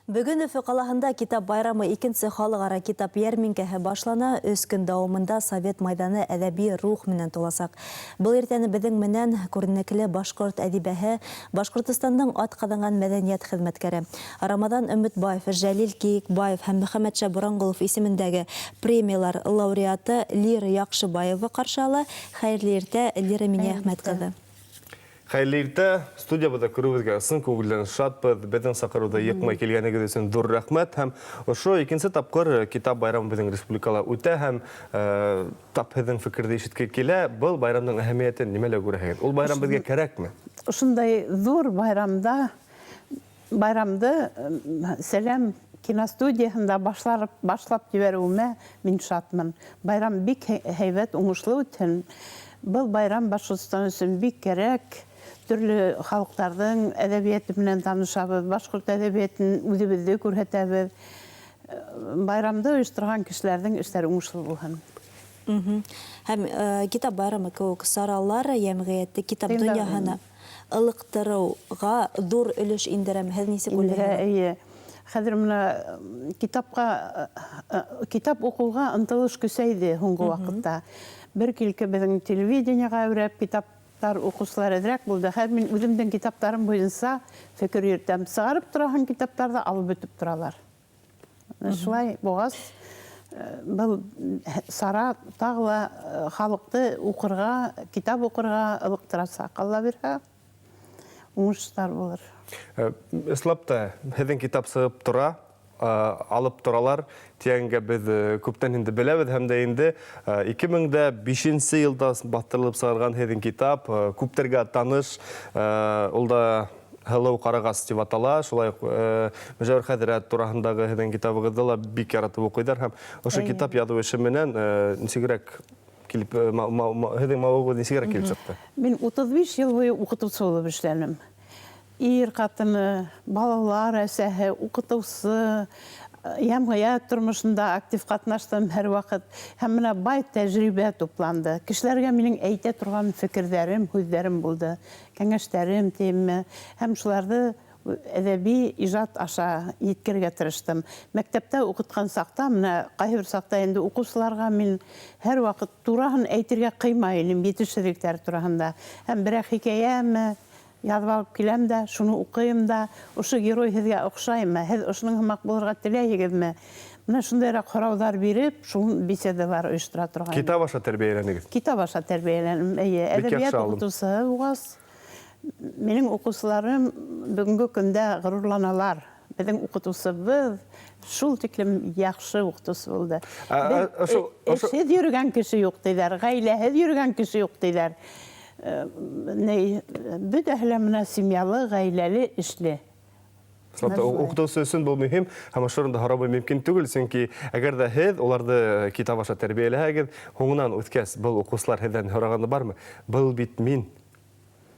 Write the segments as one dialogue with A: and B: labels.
A: Бөгөн Өфө ҡалаһында китап байрамы икенсе халыҡ-ара китап йәрминкәһе башлана. 3 көн дауамында Совет майҙаны әҙәби рух менән туласаҡ. Был иртәне беҙҙең менән күренекле башҡорт әҙибәһе, Башҡортостандың атҡаҙанған мәҙәниәт хеҙмәткәре Рамаҙан Өмөтбаев, Жәлил Кейекбаев һәм Мөхәммәтша Боранғолов исемендәге премиялар лауреаты Лира Яҡшыбаева қаршы ала. Хәйерле иртә, Лира Миниәхмәт ҡыҙы.
B: Хәйерле иртә! Студиябыҙҙа күреүебеҙгә ысын күңелдән шатбыҙ. Беҙҙең саҡырыуҙы йыҡмай килгәнегеҙ өсөн ҙур рәхмәт. Һәм ошо икенсе тапҡыр китап байрамы беҙҙең республикала үтә һәм тап һеҙҙең фекерҙе ишетке килә. Был байрамдың әһәмиәтен нимәлә күрәһегеҙ? Ул байрам беҙгә кәрәкме?
C: Ошондай ҙур байрамда байрамды Сәләм киностудияһында башларып башлап ебәреүемә мин шатмын. Байрам бик һәйбәт, уңышлы үтһен. Был байрам Башҡортостан өсөн бик кәрәк. Төрлө халыҡтарҙың әҙәбиәте менән танышабыҙ, башҡорт әҙәбиәтен үҙебеҙҙе күрһәтәбеҙ. Байрамды ойошторған кешеләрҙең эштәре уңышлы булһын.
A: Һәм китап байрамы кеүек саралар йәмғиәтте китап донъяһына ылыҡтырыуға ҙур өлөш индерәме? Һеҙ нисек
C: уйлайһығыҙ? Индерә, эйе. Хәҙер менә китапҡа китап уҡыуға ынтылыш көсәйҙе һуңғы ваҡытта. Бер килке беҙҙең телевидениеға әүрәп китаптар уҡыусылар әҙерәк булды. Хәҙер мин үҙемдең китаптарым буйынса фекер йөрөтәм. Сығарып тораһың китаптарҙы, алып бөтөп торалар. Шулай булғас, был сара тағы ла халыҡты уҡырға, китап уҡырға ылыҡтырасаҡ, Алла бирһә, уңыштар булыр.
B: Ысынлап та, һеҙҙең китап сығып тора, алып торалар тигәнгә беҙ күптән инде беләбеҙ һәм дә инде 2005 йылда баҫтырылып сығарған һеҙҙең китап күптәргә таныш, ул да Һылыу ҡарағас тип атала. Шулай уҡ Мөжәүер хәҙрәт тураһындағы һеҙҙең китабығыҙҙы ла бик яратып уҡыйҙар һәм ошо китап яҙыу эше менән нисегерәк килеп, һеҙҙең мауығыуығыҙ нисегерәк килеп сыҡты?
C: Мин 35 йыл буйы уҡытыусы булып эшләнем. Ир ҡатыны, балалар әсәһе, уҡытыусы, йәмғиәт тормошонда актив ҡатнаштым һәр ваҡыт. Һәм менә бай тәжрибә тупланды. Кешеләргә минең әйтә торған фекерҙәрем, һүҙҙәрем булды. Кәңәштәрем тиемме, һәм шуларҙы әҙәби ижад аша еткерергә тырыштым. Мәктәптә уҡытҡан саҡта, менә ҡайһы бер саҡта инде уҡыусыларға мин һәр ваҡыт тураһын әйтергә ҡыймай инем, етешһеҙлектәр тураһында. Һәм берәр хикәйәме яҙып алып киләм дә, шуны уҡыйым да, ошо герой һеҙгә оҡшаймы, һеҙ ошоноң һымаҡ булырға теләйһегеҙме? Менә шундайыраҡ һорауҙар биреп, шул беседалар ойоштора торғайным.
B: Китап аша тәрбиәләнегеҙ?
C: Китап аша тәрбиәләнем, эйе. Әҙәбиәт уҡытыусыһы булғас, минең уҡыусыларым бөгөнгө көндә ғорурланалар. Беҙҙең уҡытыусыбыҙ шул тиклем яҡшы уҡытыусы булды. Эшһеҙ йөрөгән кеше юҡ, тиҙәр, ғаиләһеҙ йөрөгән кеше юҡ, тиҙәр. Ни, бөтәһе лә менә семьялы, ғаиләле, эшле.
B: Уҡытыусы өсөн был мөһим һәм ошо урында һорауы мөмкин түгел, сөнки әгәр ҙә һеҙ уларҙы китап аша тәрбиәләһәгеҙ, һуңынан үҫкәс был уҡыусылар һеҙҙән һорағаны бармы? Был бит мин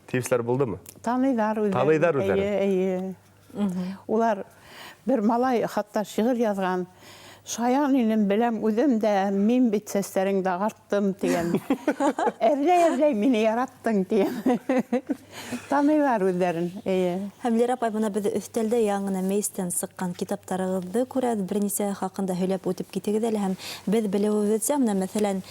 B: тиеүселәр булдымы?
C: Таныйҙар үҙҙәрен.
B: Таныйҙар үҙҙәрен.
C: Эйе, эйе. Улар бер малай хатта шиғыр яҙған. Шаян инем, беләм үҙем дә, мин бит сәстәреңде ағарттым, тигән. Әрләй-әрләй мине яраттың, тигән. Таныйлар үҙҙәрен, эйе.
A: Һәм Лира апай, бына беҙ өҫтәлдә яңы ғына мейестән сыҡҡан китаптарығыҙҙы күрәбеҙ. Бер нисә хаҡында һөйләп үтеп китегеҙ әле. Һәм беҙ белеүебеҙсә, менә мәҫәлән,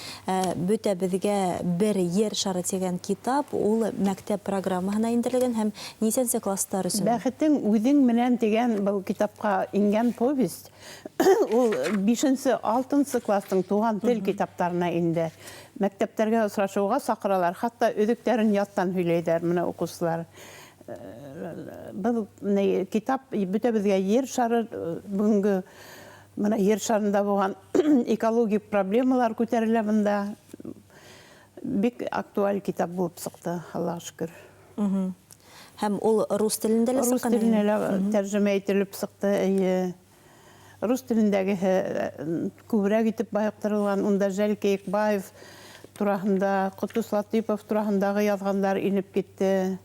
A: Бөтәбеҙгә бер ер шары тигән китап, ул мәктәп программаһына индерелгән һәм нисәнсе класстар өсөн?
C: Бәхетең үҙең менән тигән был китапҡа ингән повесть. Ул бишенсе, алтынсы класстың туған тел китаптарына инде. Мәктәптәргә осрашыуға саҡыралар, хатта өҙөктәрен яттан һөйләйҙәр менә уҡыусылар. Был китап бөтәбеҙгә ер шары бөгөнгө менә ер шарында булған экологик проблемалар күтәрелә бында. Бик актуаль китап булып сыҡты, Аллаға шөкөр.
A: Һәм ул рус телендә лә
C: сыҡҡан? Рус теленә лә тәржемә ителеп сыҡты, эйе. Рус телендәгеһе күберәк итеп байыҡтырылған. Унда Жәл Кейекбаев тураһында, Ҡотдос Латипов тураһындағы яҙғандар инеп китте.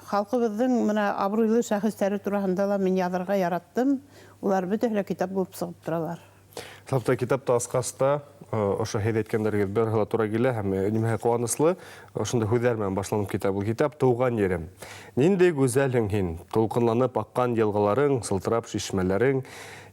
C: Халҡыбыҙҙың мына абруйлы шәхестәре тураһында ла мин яҙырға яраттым. Улар бөтәһе лә китап булып сығып торалар.
B: Ысынлап та, китапты асҡас та, ошо һеҙ әйткәндәрегеҙ барыһы ла тура килә һәм нимәһе ҡыуаныслы, ошондай һүҙҙәр менән башланып китә был китап. Тыуған ерем, ниндәй гүзәлһең һин, тулҡынланып аҡҡан йылғаларың, сылтырап шишмәләрең,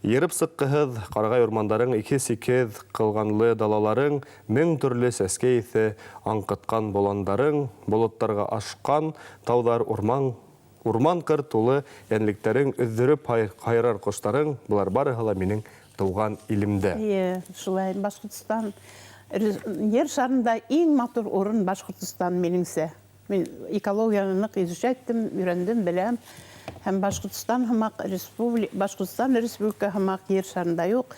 B: йырып сыҡҡыһыҙ ҡарағай урмандарың, икһеҙ-сикһеҙ ҡылғанлы далаларың, мең төрлө сәскә еҫе аңҡытҡан боландарың, болоттарға ашҡан тауҙар, урман, Урман-ҡыр тулы йәнлектәрең, өҙҙөрөп һайрар ҡоштарың, былар барыһы ла минең тыуған илемдә.
C: Эйе, шулай. Башҡортостан, Ер шарында иң матур урын Башҡортостан, минеңсә. Мин экологияны ныҡ изучать иттем, өйрәндем, беләм. Һәм Башҡортостан һымаҡ республи, Башҡортостан республика һымаҡ ер шарында юҡ.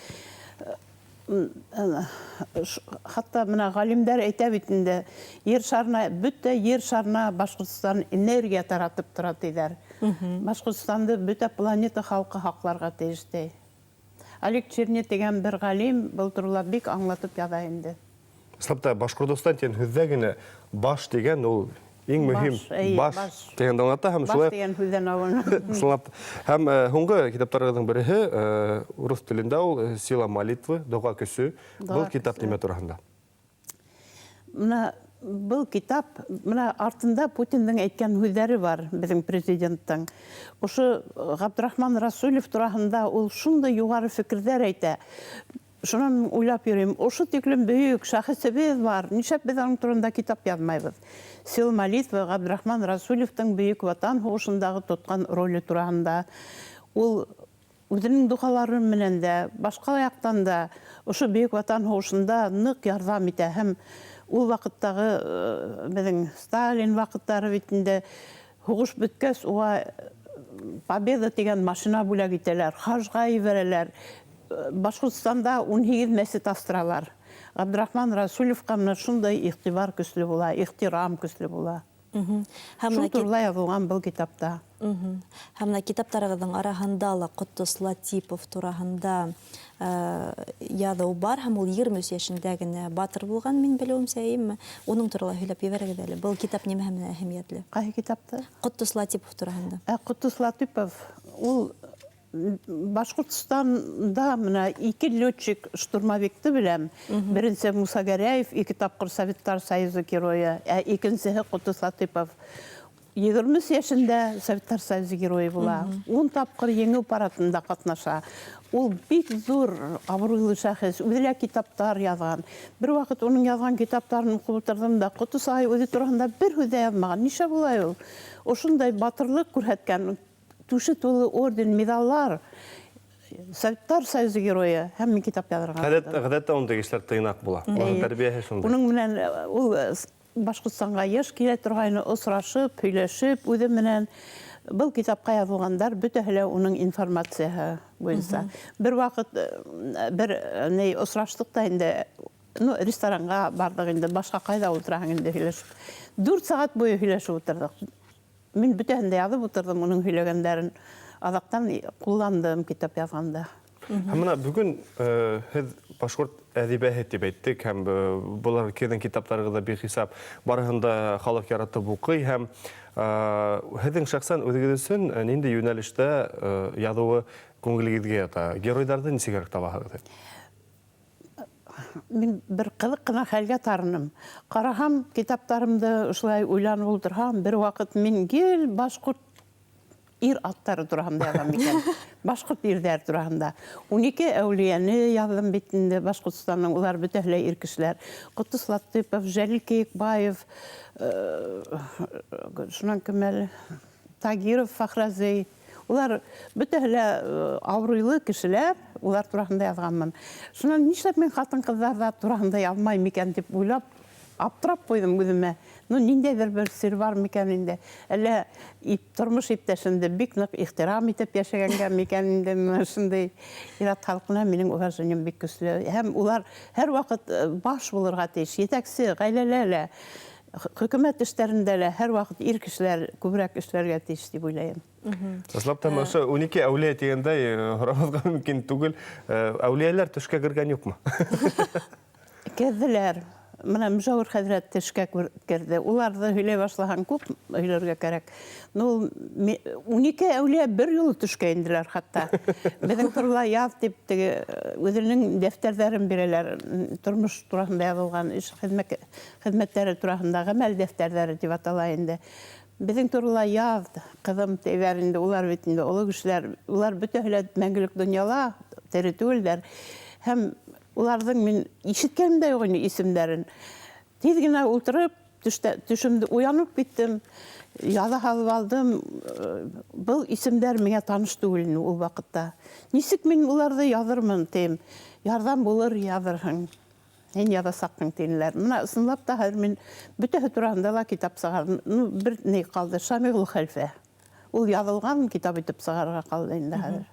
C: Хатта менә галимдәр әйтә бит инде, ер шарына, бөтә ер шарына Башҡортостан энергия таратып тора, тиҙәр. Башҡортостанды бөтә планета халҡы һаҡларға тейеш, ти. Олег Черни тигән бер галим был турала бик аңлатып яҙа инде.
B: Ысынлап та, Башҡортостан тигән һүҙҙә генә баш тигән ул иң мөһим баш, баш тигәнде аңлата һәм
C: шулай тигән һүҙҙән алына.
B: Ысынлап. Һәм һуңғы китаптарығыҙҙың береһе урыҫ телендә ул Сила молитвы, доға көсө. Был китап нимә тураһында?
C: Менә был китап, менә артында Путиндың әйткән һүҙҙәре бар, беҙҙең президенттың. Ошо Ғабдрахман Расулев тураһында ул шундай юғары фекерҙәр әйтә. Шунан уйлап йөрөйөм, ошо тиклем бөйөк шәхесебеҙ бар, нишләп беҙ аның турында китап яҙмайбыҙ? Сила молитвы Ғабдрахман Расулевтың Бөйөк Ватан һуғышындағы тотҡан роле тураһында. Ул үҙенең доғалары менән дә, башҡа яҡтан да ошо Бөйөк Ватан һуғышында ныҡ ярҙам итә. Һәм ул ваҡыттағы беҙҙең Сталин ваҡыттары бит инде, һуғыш бөткәс, уға Победа тигән машина бүләк итәләр, хажға ебәрәләр. Башҡортостанда 18 мәсет астыралар. Ғабдрахман Расулевҡа менә шундай иғтибар көслө була, ихтирам көслө була. Һәм Шул турала яҙылған был китапта.
A: Һәм менә китаптарығыҙҙың араһында ла Ҡотдос Латипов тураһында яҙыу бар, һәм ул 23 йәшендә генә батыр булған, мин белеүемсә, әйеме? Уның турала һөйләп ебәрегеҙ әле. Был китап нимәһе менән әһәмиәтле?
C: Ҡайһы китапты?
A: Ҡотдос Латипов тураһында.
C: Ә Ҡотдос Латипов ул Башҡортостанда менә ике летчик штурмовикты беләм. Беренсе Муса Гәрәев, ике тапҡыр Советтар Союзы геройы, ә икенсеһе Ҡотдос Латипов. 23 йәшендә Советтар Союзы геройы була. 10 тапҡыр еңеү парадында ҡатнаша. Ул бик ҙур абруйлы шәхес, үҙе лә китаптар яҙған. Бер ваҡыт уның яҙған китаптарын уҡып ултырҙым да, Ҡотдос ағай үҙе тураһында бер һүҙ ҙә яҙмаған. Нишләп улай ул? Ошондай батырлыҡ күрһәткән, түше тулы орден, медаллар, Советтар Союзы геройы, һәм мин китап яҙырға
B: булдым. Ғәҙәттә ундай кешеләр тыйнаҡ була. Уның тәрбиәһе шундай.
C: Уның менән ул Башҡортостанға йыш килә торғайны, осрашып, һөйләшеп үҙе менән. Был китапҡа яҙылғандар бөтәһе лә уның информацияһы буйынса. Бер ваҡыт бер ни осраштыҡ та инде, ну, ресторанға барҙыҡ инде, башҡа ҡайҙа ултыраһың инде һөйләшеп. 4 сәғәт буйы һөйләшеп ултырҙыҡ. Мин бөтәһен дә яҙып ултырҙым уның һөйләгәндәрен. Аҙаҡтан ҡулландым китап яҙғанда.
B: Һәм бына бөгөн һеҙ башҡорт әҙибәһе тип әйттек, һәм былар һеҙҙең китаптарығыҙ ҙа бихисап, барыһын да халыҡ яратып уҡый, һәм һеҙҙең шәхсән үҙегеҙ өсөн ниндәй йүнәлештә яҙыуы күңелегеҙгә ята? Геройҙарҙы нисегерәк табаһығыҙ?
C: Мин бер ҡыҙыҡ ҡына хәлгә тарыным. Ҡараһам, китаптарымды ошолай уйланып ултырһам, бер ваҡыт мин гел башҡорт ир аттары тураһында яҙам икән. Башҡорт ирҙәре тураһында. 12 әүлиәне яҙҙым бит инде Башҡортостандың, улар бөтәһе лә ир кешеләр. Ҡотдос Латыпов, Жәлил Кейекбаев, шунан кем әле? Тагиров Фахразый. Улар бөтәһе лә абруйлы кешеләр, улар тураһында яҙғанмын. Шунан нишләп мин ҡатын-ҡыҙҙар ҙа тураһында яҙмайым икән тип уйлап, аптырап ҡуйҙым үҙемә. Ну, ниндәйҙер бер сер бар микән инде? Әллә тормош иптәшемде бик ныҡ ихтирам итеп йәшәгәнгә микән инде? Менә шундай ир-ат халҡына минең уважением бик көслө. Һәм улар һәр ваҡыт баш булырға тейеш, етәксе, ғаиләлә лә, хөкүмәт эштәрендә лә һәр ваҡыт ир кешеләр күберәк эшләргә тейеш тип уйлайым.
B: Ысынлап та, ошо 12 әүлиә тигәндәй, һорамаҫҡа мөмкин түгел. Әүлиәләр төшкә кергән юҡмы?
C: Керҙеләр. Менә Мөжәүер хәҙрәт төшкә керҙе. Уларҙы һөйләй башлаһаң, күп һөйләргә кәрәк. Ну, ул 12 әүлиә бер юлы төшкә инделәр хатта. Беҙҙең турала яҙ тип теге үҙенең дәфтәрҙәрен бирәләр. Тормош тураһында яҙылған эш хеҙмәттәре тураһында ғәмәл дәфтәрҙәре тип атала инде. Беҙҙең турала яҙ, ҡыҙым, тиҙәр инде. Улар бит инде оло кешеләр. Улар бөтәһе лә мәңгелек донъяла, тере түгелдәр. Һәм уларҙың мин ишеткәнем дә юҡ ине исемдәрен. Тиҙ генә ултырып, төштә, төшөмдө уянып киттем. Яҙа һалып алдым. Был исемдәр миңә таныш түгел ине ул ваҡытта. Нисек мин уларҙы яҙырмын, тием. Ярҙам булыр, яҙырһың. Һин яҙасаҡһың, тинеләр. Мына ысынлап та хәҙер мин бөтәһе тураһында ла китап сығарҙым. Ну, бер ни ҡалды, Шамиғол хәлфә. Ул яҙылған, китап итеп сығарырға ҡалды инде хәҙер.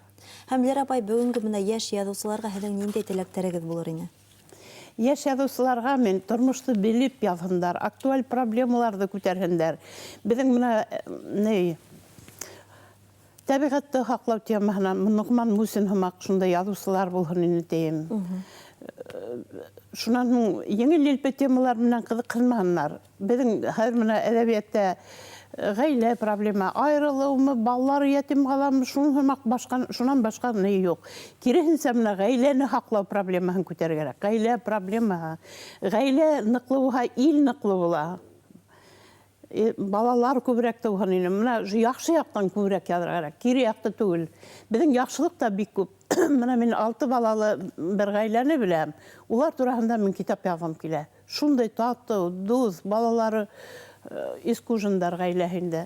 A: Һәм Лира апай, бөгөнгө менә йәш яҙыусыларға һеҙҙең ниндәй теләктәрегеҙ булыр ине?
C: Йәш яҙыусыларға мин тормошто белеп яҙһындар, актуаль проблемаларҙы күтәрһендәр. Беҙҙең менә ни тәбиғәтте һаҡлау темаһына Ноғман Мусин һымаҡ шундай яҙыусылар булһын ине тием. Шунан һуң еңел-елпе темалар менән ҡыҙыҡһынмаһындар. Беҙҙең хәҙер менә әҙәбиәттә ғаилә проблема, айырылыумы, балалар ятим ҡаламы, шуның һымаҡ башҡа, шунан башҡа ни юҡ. Киреһенсә менә ғаиләне һаҡлау проблемаһын күтәрергә кәрәк. Ғаилә проблемаһы. Ғаилә ныҡлы булһа, ил ныҡлы була. Балалар күберәк тыуһын ине. Менә яҡшы яҡтан күберәк яҙырға кәрәк, кире яҡты түгел. Беҙҙең яҡшылыҡ та бик күп. Менә мин 6 балалы бер ғаиләне беләм. Улар тураһында мин китап яҙғым килә. Шундай татыу, дуҫ, балалары Искужиндар ғаиләһендә.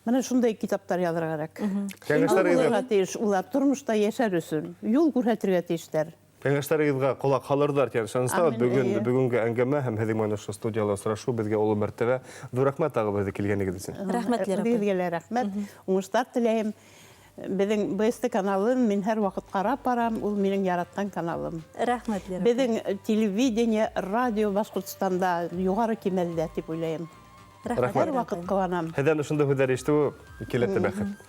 C: Менә шундай китаптар яҙырға кәрәк.
B: Кәңәштәрегеҙгә
C: тейеш улар тормошта йәшәр өсөн юл күрһәтергә тейештәр.
B: Кәңәштәрегеҙгә ҡолаҡ һалырҙар тигән ышаныста. Бөгөн бөгөнгө әңгәмә һәм һеҙҙең менән ошо студияла осрашыу беҙгә оло мәртәбә. Ҙур рәхмәт тағы беҙҙе килгәнегеҙ өсөн.
A: Рәхмәт, Лира.
C: Беҙгә лә рәхмәт. Уңыштар теләйем. Беҙҙең БСТ каналын мин һәр ваҡыт ҡарап барам, ул минең яратҡан каналым.
A: Рәхмәт, Лира.
C: Беҙҙең телевидение, радио Башҡортостанда юғары кимәлдә тип уйлайым.
A: Рәхмәт.
C: Һәр ваҡыт ҡыуанам.
B: Һеҙҙән ошондай һүҙҙәр ишетеү икеләтә бәхет.